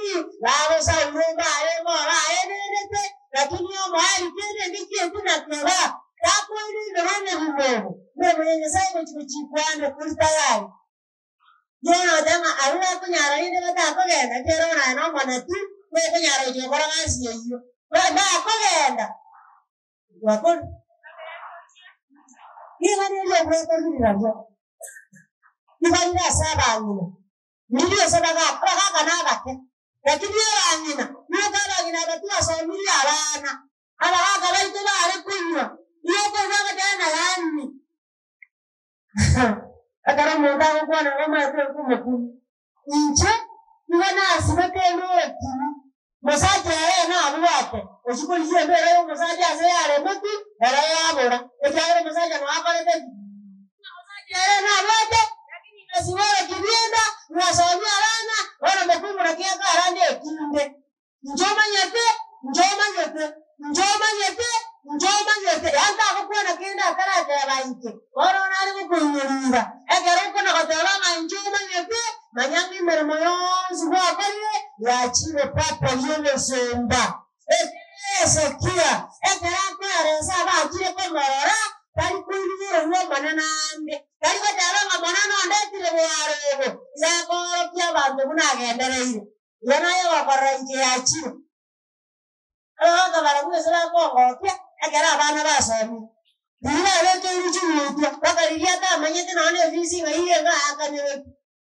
bagosaura mbarenge oro aenenete, lakini omoerio kende ngechieti nakeba. Takwaire igoro obogima obo, emeremo ya Nyasae egochia gochikwa ande kori tayari. Bono oteba ng'a abwo bakonyara rende batakogenda, ekiagera bono aye nomoneti, tokonyara gochia gokora gasi eyio. Bakogenda, gwakora. Nigo riri obwekogiri nario, nigo rire ase abang'ina. Riria ase abagaka, abagaka nabake, lakini abang'ina, nigo abang'ina aba twasomirie abana, Abagaaka baito baare konywa, igo okoigwa agatera na yaani. Ekero omonto agokwana nigo omanyete oyo omokungu. Inche nigo nasibete orokini, mosacha ere nabwate, ochia korigia embera y'omosacha ase yaremeti, ere yabora, ekiagera omosacha noo akorete ki? Omosacha ere nabwate, lakini ngasiba orokini enda, ngasomia abana, bono omokungu naki akarande ekinde. Inche omanyete, inche omanyete, inche omanyete, inche omanyete. Yaani tagokwana kende atarateba inche. Bono nare gokoinyorira, ekero okona goteba ng'a inche omanyete, manya ng'a emeremo yonsi gwakorire yachire papa ri'obosomba. Ekero Hezekia ekero akoeresa abachire komorora, tari koigwera Omonene ande, tari goteba ng'a Omonene ondetire bwaro obo, iga akoorokia abanto buna agendereire. Igo naye ogokorora inche yachire. Abagaka barabwo gose bakongokia ekero abana basomire. Riria babekeirwe chigutwa, mpaka riria atamanyete nonya na efisi ng'a irenga aakanereti.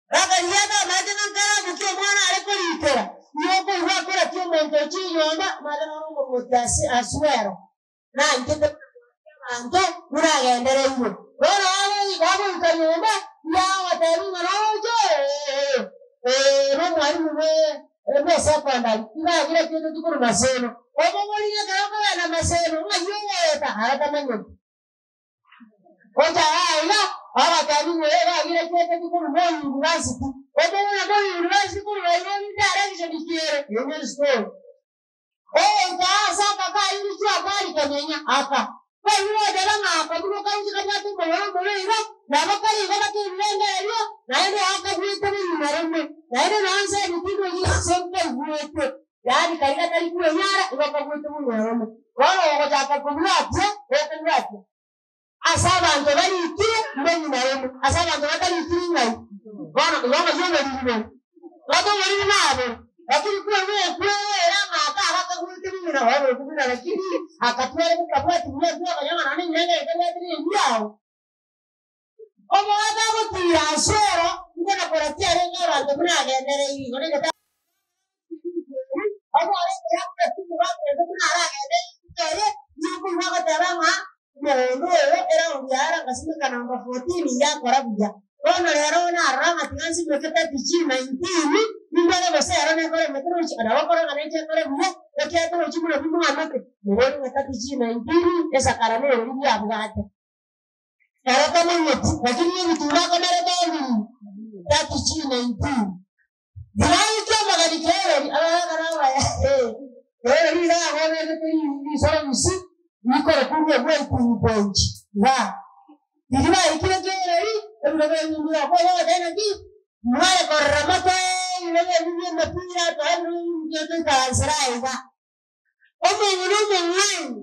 Mpaka riria atamanyete ng'a nkaramu ki omwana are korikera. Igo okoigwa akora ki omonto ochia enyomba, omanyete nonya omorwoti ase Asuero nanchete buna korakia abanto buna agendereirwe. Bono bagoika nyomba, riagotebi ng'a noche oo, oo nomwalimu bwe bwe secondary, iga agira chieteti korwa Maseno. Omobori ng'a ekero okogenda maseno ng'ai ogoeta ara tamanyeti. Gocha aiga ogotebi ng'a oyo iga agirechweteti korwa Moi University. Omobori Moi University korwa Nairobi direction ki ere? Eyio nestori. Ogoika aase aka kairichwe akari konyenya aka. Kwaigure goteba ng'a aka nigo karuche kabwate omobere omobe iga, nabo kare igo bakebirengererio, naende akabuete bogima rome, naende nonsi ebitinwa ebi ase nkaigwete, yaani karia gatari kwenyara igo kabuete bogima rome. Bono ogochaka kobwatia, gokobwatia ase abanto barikire mbogima rome, ase abanto batarikiri ng'ai? Bono igo ng'ai oboriri bore? Gose oboriri nabore, lakini kwegwa okwegera ng'a aka agakaguete buna bono okobuna lakini akatwara gokabwati buya intwe okonyora ng'a nonya ebirengererio tabwati nebiao. Omogaka agotiira ase oro, nkona koratia arenge abanto buna agendereire igo negete onyore ekero akoreti omogaka onde buna aragende rituko ere, nigo okoigwa agoteba ng'a omogondo oyo eraundi yaye ngasimeka namba 14 yakora buya. Bono rero narora ng'a tiga nsimeke 30G 19, nindore gose ero nekore buya torochi, nabo okore ng'a neche ekore buya, ekiagera torochi buna bimwamete, mobori ng'a 30G 19 esakara nere riria abwate. Ere tamanyeti, lakini ebituma akomerete oriri 30G 19. Tiraike amagani kerori, abagaaka nabaya, ee, kerori iga abobegete risorobisi rikorokwa ng'a whiting point igaa. Riria baikire kerori, ebirogo ebi mbire okwo ogoteba naki, mware korora motoe ebirogo ebi bia emepira, toe ebirogo ebi mbuya toikaransere aiga. Omong'ina omong'aini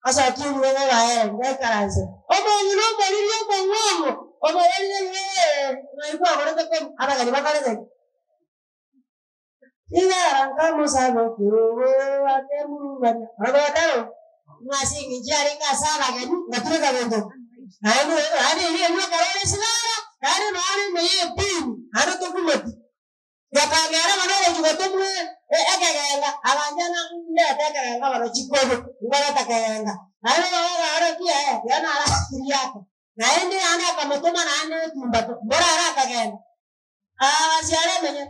asokia ebirogo obaere, ngaikaransere. Omong'ina omoriri omong'ong'o, omoborire ee, ng'ai kwagorete korwa? Abageni bakorete ki? Igara nkamosabe ekerogo akemurungania. Ogoteba ng'a ase eng'encho yarenge ase abageni, ngatureka gento ki? Naende naende erio erio ekero ore sigara, naende nonya ime ya epini, naende tokumeti. Bakang'era bono ogochia gotomwa ekegenga, aganchia ndete ekegenga bono chikobe, nkoreta kegenga. Naende babarokia ee, tiga naratirie ake. Naende naende akamotoma naende etumbato, mbora ere akagenda. Agasiara emenye,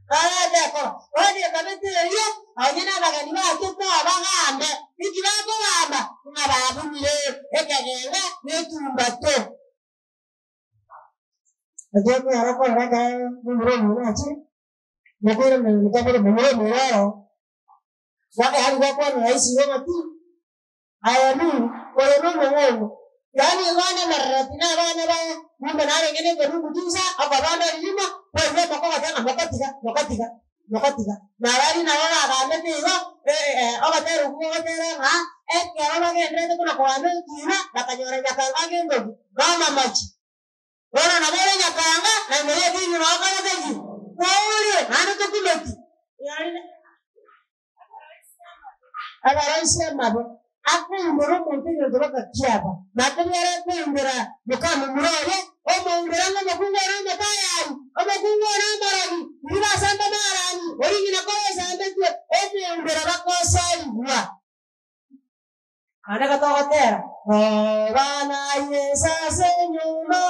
karete ekoro. Bono ekabete eria, onye nabageni bachete bagambe. Inki bakogamba? Ng'a babunire ekegenga na etumbato. Ekero kwara korora ekero momura omino achire, mokoiraneria motabore momura omino oro, yaani gwakwana rahisi igo ng'a ti, aye Mungu, oyo na omong'ongo. Yaani bono amararati na abana baye, kumbe narenge na ekerungu chinsa, okobanda ririma, kwaigwa omoko ogoteba ng'a mokotiga, mokotiga, mokotiga. Na baria nabo bagambete igo, ogotera okwo gogotera ng'a ekero bagendererete buna kogamba ekina, bakanyora nyakanga agento ki? Mamamochi. Bono nabo ore nyakanga, na ime y'ekiina nao okorete ki? Norie, naende tokumeti. Abaroisia amabe akoimbora omonto egento bakakiaba, na kobiara akoimbora mokamomura oye, omoimbora ng'a omokungu ore omotayari, omokungu ore omorogi, riria basamba amarani, oria ng'ina kore osambetwe, omoimbora bakoserigwa. Naende togotera, Roba naye ase enyomba.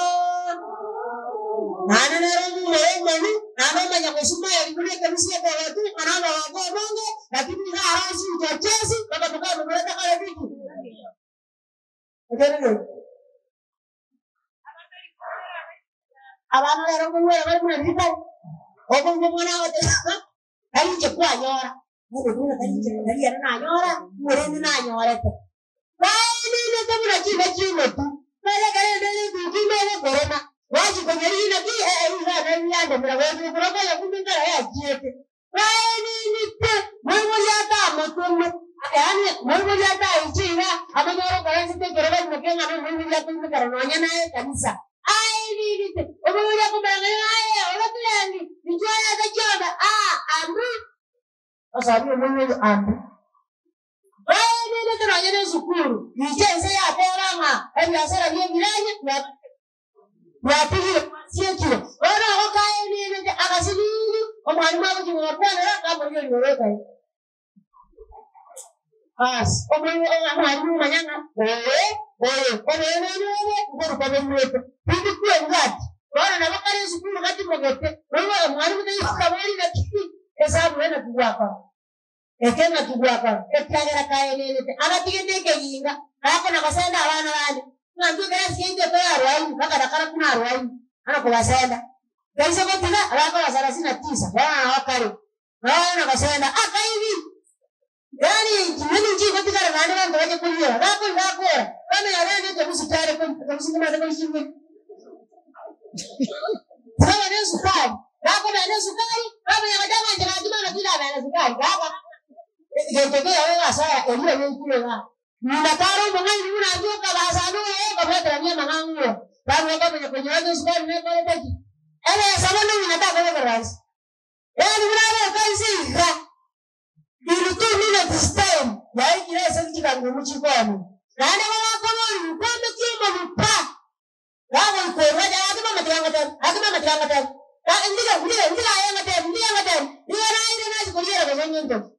Naende nere omomura omoru, naende omanya gosuma eri buna ekerusi ekegotu, ng'a nomogoko omonge, lakini iga arosie uchochezi, mpaka mokamomura takoreti ki? Ekerero. Abana rero nkoigwera bare buna riria kare, okoigwa omwana agoteba ng'a tari inche kwanyora, bono buna tari inche tari ere nanyora, omorende nanyorete. Baegenete buna chimbe chi'omotu, nere ekero ende ere etuki ime ogokorema, gwachia konyarigia naki rigana riandemera gocha gokorwa konya kumbe nkare yachiete. Baegenete moibori atamotome, yaani moibori ataiche iga amanyore okaransete ekero baimoke ng'a nomoibori akoimokera nonya naye ekanisa. Aegenete, omoibori akomanya ng'a aye oroturengi, inchuo orete chiombe, aa ambu. Osabire omoibori ambu. Baegenete nonya nesukuru, riche ense yateba ng'a ebiasara bi'ebiranya biatigire siekire. Bono igo kaegenete agasinini, omwalimu agochia kogakwanera, kamorigereria orokaye. Bas, omwalimu omanya ng'a oyo, oyo, oboenenu obo nkoruka boruete, tindi kwebwati. Bono nabo kare esukuru gatimogete, boigo omwalimu taiyo okabori naki esabu eye naki gwakora. Eke ng'aki gwakora, ekiagera kaenenete, agatigete ekeginga, gakona gosenda abana bande, ng'a intwe ekerasi kiaito tore aruaini, mpaka dakara buna aruaini, ana kobasenda. Taisa gotiga, abakoba sarasini na tisa, bono nao kare, nao na gosenda, akaibi! Yaani inki, ninki igotigara naende abanto bache koriera? Bakori bakora, bamenya rende ekebusi kiare kori, ekebusi nkemanyete kori ching'eni. Tibaba na esukari, bakomenya na esukari, bamanya goteba ng'a inche gaki bono tindamenya na sukari, gaka gento keyago egasoa erio yaikire igaa. Nyuma kare omong'aini buna intwe okabasa ande oye okabwaterania amang'ang'u oo, barua okamanya konyora ng'a esukari nekorete ki? Ebesa bono ng'ina takobekerera inse. Yaani buna abeka inse iga. In 2 minutes time yaikire ase chikangumu chikomi. Naende bagakoboria, Nkwameti omonwe pa? Bagoika orwa, Gaki mama tiga ngotebi, gaki mama tiga ngotebi, ndiga, ndiga, ndiga aye ngotebi, ndiga ngotebi, nigo naire nachi koriera gose ng'into ki.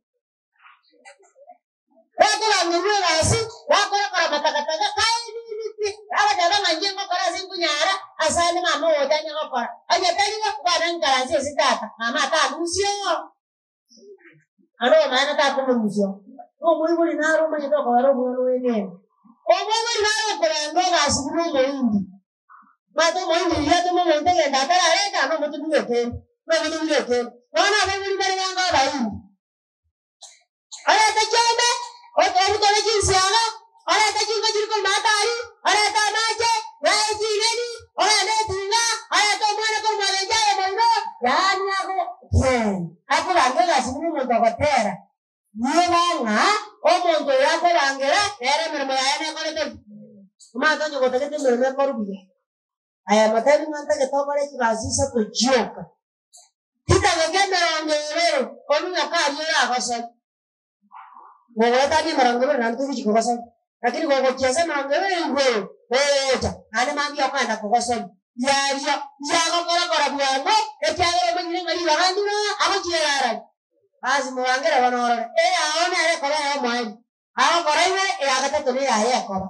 Bakobangerwa egasi, bakorakora matakataka, kaebibiti, bagateba ng'a inche ngokora ase nkonyara, ase ande mama ogocha anye gokora. Onye taribo, bana nkaranse ase tata, mama atarusia oo. Ande omomaene takomorusia oo. Nomoibori nare omanyete okobera omwana oye ng'ende. Omoibori nare okorenda egasi buna omoindi. Omanyete omoindi riria atoma omonto egento atarareta, nomotomire ekende, nomotomire ekende. Bono abaibori mbare bange abaindi. Orete chiombe, obutore chinsiaga, orete chinko chiri korwa matari, orete amache, naye ching'eni, ogende etinga, orete omwana korwa mwagencho aye moino, yaani ago akobanga egasi buna omonto ogotera. Nigo ng'a omonto oyo akobangera nere emeremo yaye nekorete ki? Omanyete onye gotagete emeremo ekorwe buya, aye motebi ng'a ntagete okore chigasi isato chioka. Chitageka 20 ominyoke aria oragosori. Gogoetania 20 naende togochia kogosori, lakini gogochia ase 20 igoro gogocha naende mambia okogenda kogosori. Riario riagokorakora bwango, ekiagera omanyire ng'a ribaga ndire aa agochiera arari. Basi mobangere bono orore, eyao nere ekoba ey'omoerio, agokora ibere, eya gatato neyaye ekoba.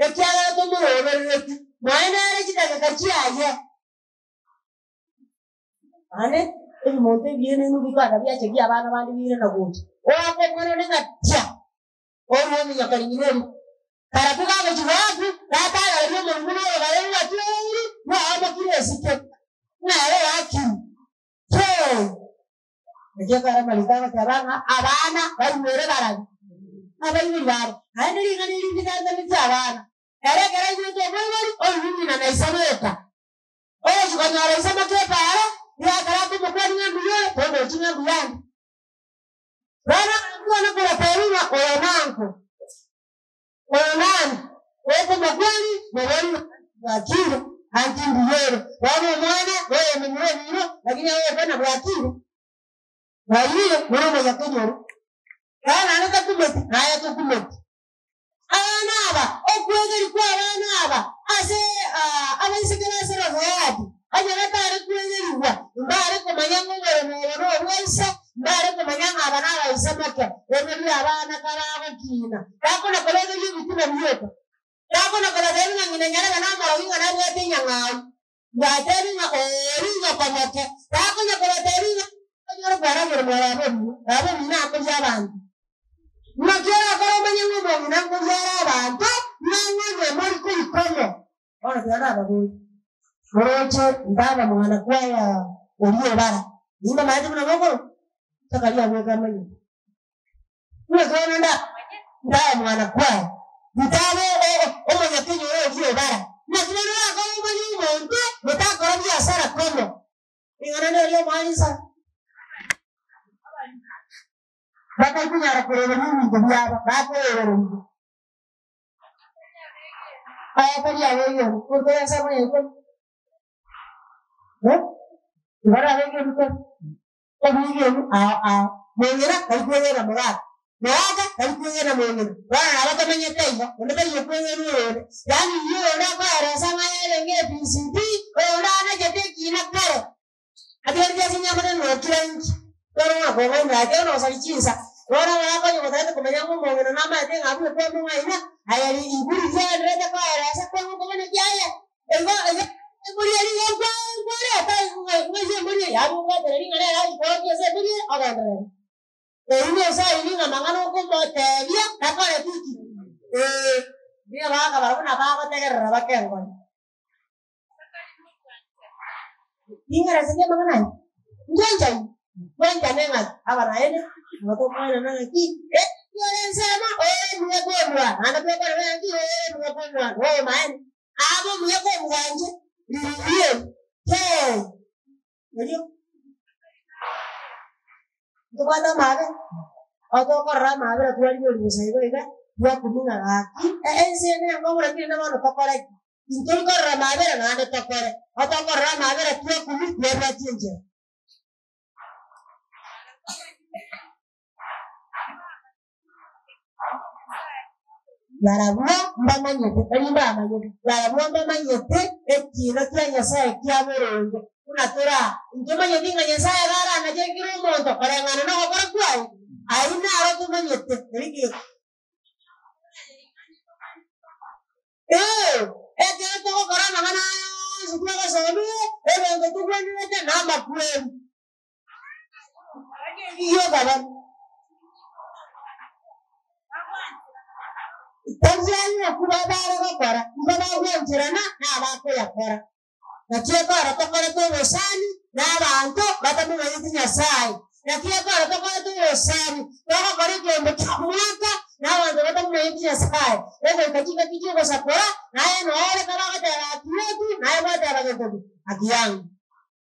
Ekiagera tomoroberereti, moe nere chidageka chiaye. Naende ebimonto ebienenu bikogenda biacha bi'abana bande biirana gocha. Oake omwana one ng'a tia, orue ominyoka ring'ina erio. Karabwo kagochia goakwa, gatagareria omorimo buna orobayo rwatwereire, rwaamokire esike, ng'a ere oakirwe. Kei! Naki ekero amariko agoteba ng'a abana baigwere barabwo, abaibori babo. Naende ring'ana eri nditantaneti abana. Ere ekero aigwete omoibori, oigwe ng'ina na ise boka. Ogochia konyora ise moke epaara, nigo akaraka omokuani ng'a mbuya ore, tondochi ng'a mbuya ande. Bono ankwana kobateebia ng'a oyo nanko, oyo nani, goika omokuani mobori ng'a bwakire, anki mbuya ore. Bono omwana noyomomura omino, lakini agokwana bwakire, bwairire, buna omonyakenyoro. Bono naende takumeti, naye tokumeti. Abana aba, okwegeria kw'abana aba ase abaiseke ba Selofehadi, onye batare kwegerigwa, mbare komanya ng'a oboremo obo nobwa ise, mbare komanya ng'a aba nabaise moke. Egeria abana kabagokina, bakona kobegeria ebitina bioka, bakona kobatebia ng'a ng'ina nyarebe namorogi ng'a nabwate enyang'au, mbatebie ng'a ori nyoko moke, bakonya kobatebia ng'a onyore kwaragera mwa baba omino, baba omino akoria abanto. Naki orakore omanye ng'a omong'ina nkoria are abanto, nang'o onye mori korikomo. Bono tiga nababorie, Moroche ntaba mwana kwaya oria obara, nimbamaete buna mokorokwa? Zakaria abweka amanyete. Naki bono ndamanye ntaba mwana kwaya, ntaba omonyakenyoro oria obara? Naki bono orakore omanye omonto motakora biasara komo? Ring'ana neria omwansa. Batari konyara koreberia ebinto biabo, bakorebererigwa. Aya tari abegenu, korwa ensemo ya ikomi. Eh? Tibari abegenu tari. Obwegenu ao ao. Mong'ina tari kwegena mogaka. Mogaka tari kwegena mong'ina. Bono nabo tomenyete igo, onde tari okwegena oyonde. Yaani riria oyonde akoeresa ng'a yarenge ABCD, oyonde anachete ekina kare. Atigareti ase enyama tari nokira inki. Bono ng'a kong'ainera ake nosaria chinsa. Bono omogaka onye gotagete komanya ng'a omong'ina namaete ng'a abue kwamong'aina, aye ribu riria oenderete koeresa kwang'u kobana ki aye. Igo igo embori eria igo nkwa nkwareta ng'a ng'ai embori eye, abwo obwatera ring'ana ere achi koorokia ase embori eye ogenderere. Oyio Nyasae nigo amang'ana okomotebia takoreti ki? Ee, nigo abagaka barabwo nabagotegerera bakengore. Ning'eresetie amang'ana aya? Ntwanchaine? Twanchane ng'aki? Aba naende nabo tokwanana ng'aki? Eh, ore ensemo, ore omuya kobua, naende twakwanana ng'aki? Ore omuya kobua, oyomaene. Abe omuya kobua inche, rirorio eri, hey, erio ntobwate amabe, otokorora amaabera twarigereria bosa igo iga, twakumia ng'a gaki, ense eye nenkong'u lakini rende bono tokore ki? Intori korora amaabera naende tokore, otokorora amaabera twakumia twabwatia enchera. Barabwo mbamanyete, tari mbamanyete, barabwo mbamanyete ekiina kia Nyasae kia boronge, buna tore aa. Ntomanyeti ng'a Nyasae iga aranache kera omonto koreng'ana nogokora kwaye? Ayio naro tomanyete. Erikio. Ee, ekero togokora amang'ana aya onsi twagosomire, egento togwenerete namakweri. Gioka bono. Tari ayio okwo bare gokora, igo bagwancherana nabakoyakora. Naki ekero tokorete obosani nabaanto batamomanyeti Nyasae, naki ekero tokorete obosani, togokora ekeombe ki'omwaka nabaanto batamomanyeti Nyasae, egoika chingaki chi'ogosakora, naye nore kabagoteba haki yetu, naye gwateba gento ki? Haki yangu.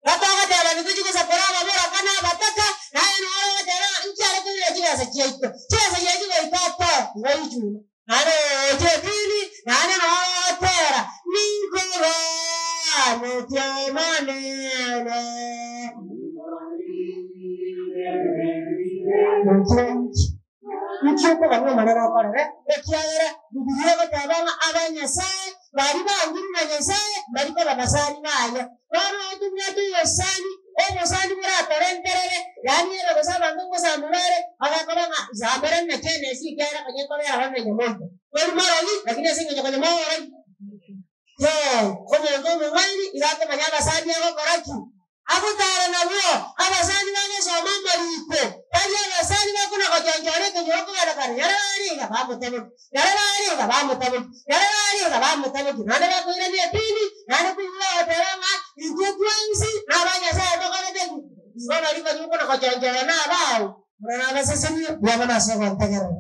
Batogoteba nitochie gosakora ababoraka na abataka, naye noro ogoteba ng'a inki are koirera chibesa chiaito? Chibesa chiaye chigoika atoe, igo ichuma. Naende ogocha edini, naende noro ogotera, Ninkoganetie Omonene. Inki inki? Inki okogania Omonene okorere? Ekiagera Bibilia egoteba ng'a abanyasae baria bangire na Nyasae mbari koba basani baye. Bono aye tobwate obosani, obosani boratorenterere, yaani ere gose abanto ngosambu bare, bagakoba ng'a sambera naki enesi ekiagera konya nkobera bono na nyamoito. Tori morogi, lakini ase eng'encho konya morogi. Ee, omonto omong'aini iga akomanya abasani agokora ki? Agotara nabwo abasani bagosoma amariko, tari abasani bakona gochonchora ekenyoro kogenda kare, Nyarebe iga bamotaboki, nyarebe iga bamotaboki, nyarebe iga bamotaboki, naende bakoirania edini, naende koigwa bagoteba ng'a intwe twensi naba Nyasaye tokorete ki? Igo baria konya okona gochonchora nabao. Muna nabasesenie, buya mono ase ogontegerera.